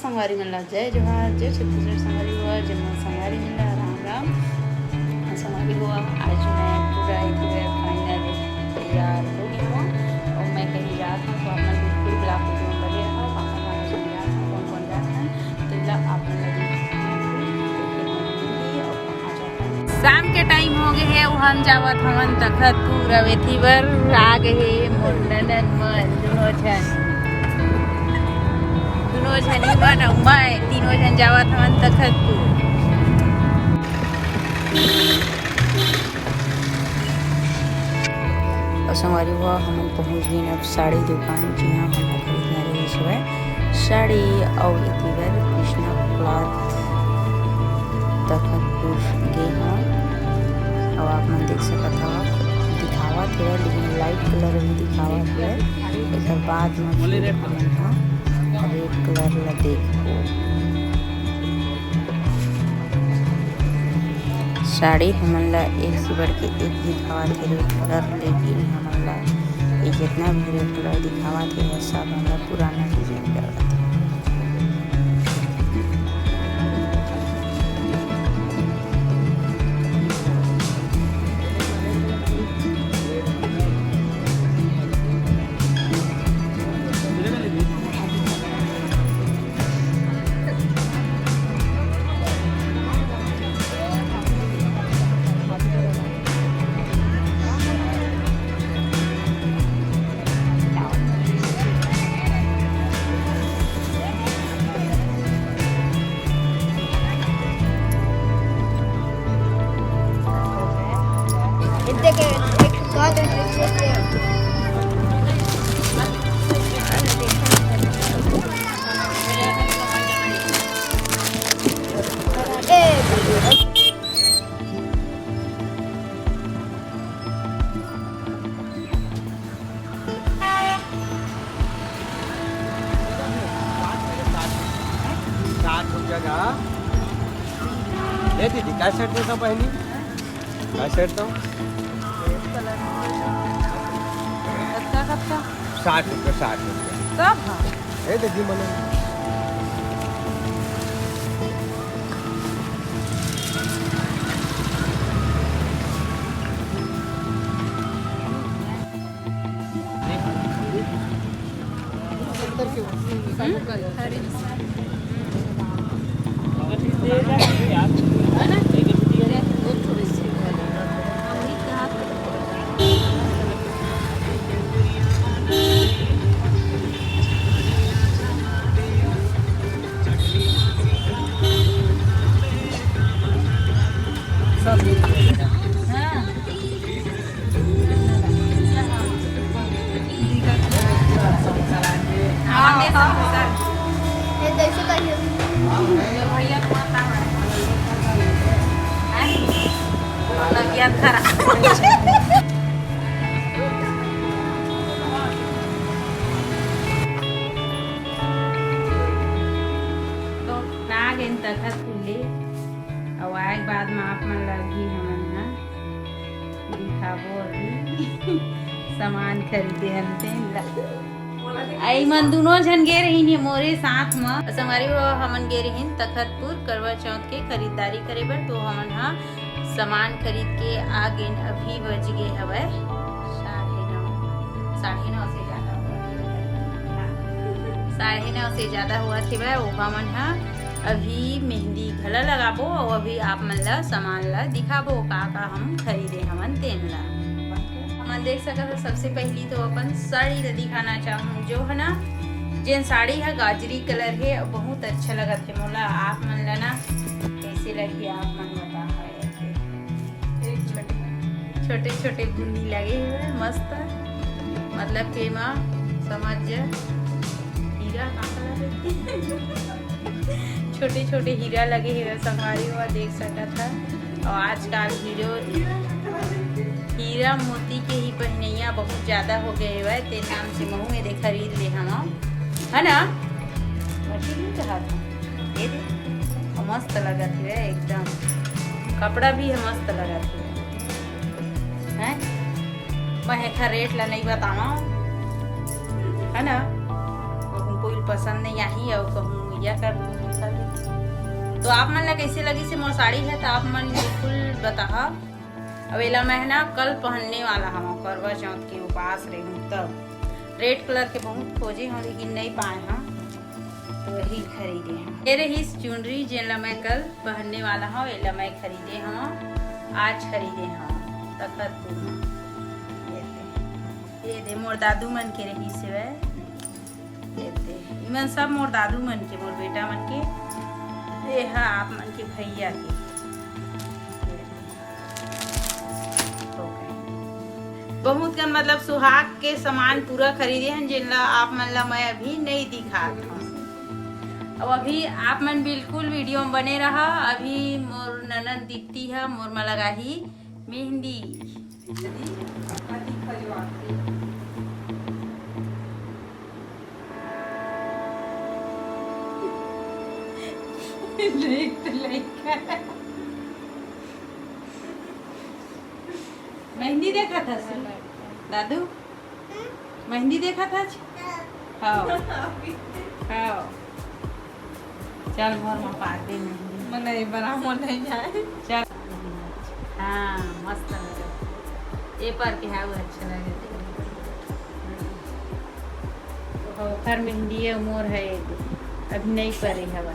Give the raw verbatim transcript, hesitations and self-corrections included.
संगवारी मन ला जय जोहार, जय छत्तीसगढ़। संगवारी हो, जय मोर संगवारी मन ला राम राम। संगवारी हो, आज मैं पूरा एक पूरा final तैयार हो गई हूँ और मैं कहीं जात हूँ, तो आप मन बिल्कुल vlog video में बने रहो। आप मन ला आज मैं जात हूँ, कौन कौन जात हन, तेला आप मन ला दिखाऊंगी। शाम के time हो गए हे, अउ हम जावत हवन तखतपुर। अब एती बर आ गए हे मोर ननद मन, दुनों झन, दुनों झनी मन अउ मैं, तीनों झन जावत हवन तखतपुर। अउ संगवारी हो, हमन पहुंच गेन अब साड़ी दुकान, जिहां हमन खरीदना रहिस हवय साड़ी। अउ एती बर कृष्णा क्लॉथ तखतपुर गे हवं। अउ आप मन देख सकत हव, दिखावत हे, लेकिन light colour में दिखावत हे। एकर बाद में फिर हमन ह red colour ला देखबो। साड़ी हमन ला एक से बढ़ के एक दिखावत हे red colour, लेकिन हमन ला ये जितना भी red colour दिखावत हे, सब हमन ला पुराना design लगत हे। साठ रुपया का। ए दीदी, का shirt देता बहनी? का shirt तो? कतका, कतका? साठ रुपया, साठ रुपया। सब हाँ। ए दीदी, मने तो ना गेन तखत खुले, अउ आए के बाद में आप मन ला भी हमन ह दिखाबो अभी। सामान खरीदे हन तेन ला। आई मन दुनों झन गे रहिन हे मोरे साथ म। संगवारी हो, हमन गे रहिन तखतपुर करवा चौथ के खरीदारी करे बर, तो हमन ह सामान खरीद के आ गेन। अभी बज गे हवय साढ़े नौ, साढ़े नौ से ज्यादा हुआ, साढ़े नौ से ज्यादा हुआ थे। ओहा मन ह अभी मेहंदी घला लगाबो अउ अभी आप मन ला सामान ला दिखाबो, का का हम खरीदे हमन तेन ला। हमन देख सकत हव, सबसे पहली तो अपन साड़ी ला दिखाना चाहूँ, जो है ना, जेन साड़ी है गाजरी colour है, बहुत अच्छा लगत है मोला। आप मन ला ना कैसे लगी, आप मन बताओ। छोटे छोटे बुंदी लगे हुए, मस्त, मतलब के माँ समझ जा, हीरा का colour है? छोटे छोटे हीरा लगे हुए संगवारी हो, देख सकत है। और आजकल हीरो, हीरा मोती के ही पहनैया बहुत ज्यादा हो गए हुए, ते नाम से महू में दे खरीद ले हम, है ना? मशीन नहीं चाहत हम। ये दे, मस्त लगत हुए एकदम, कपड़ा भी मस्त लगत हुए, हैं? मैं एखर rate ला नहीं बतावा, है ना? कहूँ कोई पसंद नहीं आही और कहूँ या कर दूंगी कल। तो आप मन ला कैसे लगिस हे मोर साड़ी हे, तो आप मन बिल्कुल बताहा। अब एला मैं ना कल पहनने वाला हूँ, करवा चौथ के उपास रहूँ तब। रेड कलर के बहुत खोजे हूँ, लेकिन नहीं पाए हूँ, तो यही खरीदे हूँ। ये रहिस चुनरी, जेन ला मैं कल पहनने वाला हूँ, एला मैं खरीदे हूँ, आज खरीदे हूँ तखतपुर में। ये दे, ये दे मोर दादू मन के रहिस हे। ये दे, इमन सब मोर दादू मन के, मोर बेटा मन के। ये हा आप मन के भैया के। ये दे। हो गए। बहुत कन मतलब सुहाग के सामान पूरा खरीदे हन, जेन ला आप मन ला मैं अभी नहीं दिखात हूँ। अब अभी आप मन बिल्कुल वीडियो में बने रहा। अभी मोर ननद दीप्ति है, मोर मा लगाही मेहंदी। देख तो लइका। मेहंदी देखत हस दादू? मेहंदी देखत हस? हाँ। हाँ। चल मोर मा पार दे मेहंदी। मन नहीं बना, मन नहीं जाए। चल। हाँ, मस्त लगे। ए पर के है, वो अच्छा लगे। ओकर मेहंदी है, मोर है, अभी नहीं परे हवा।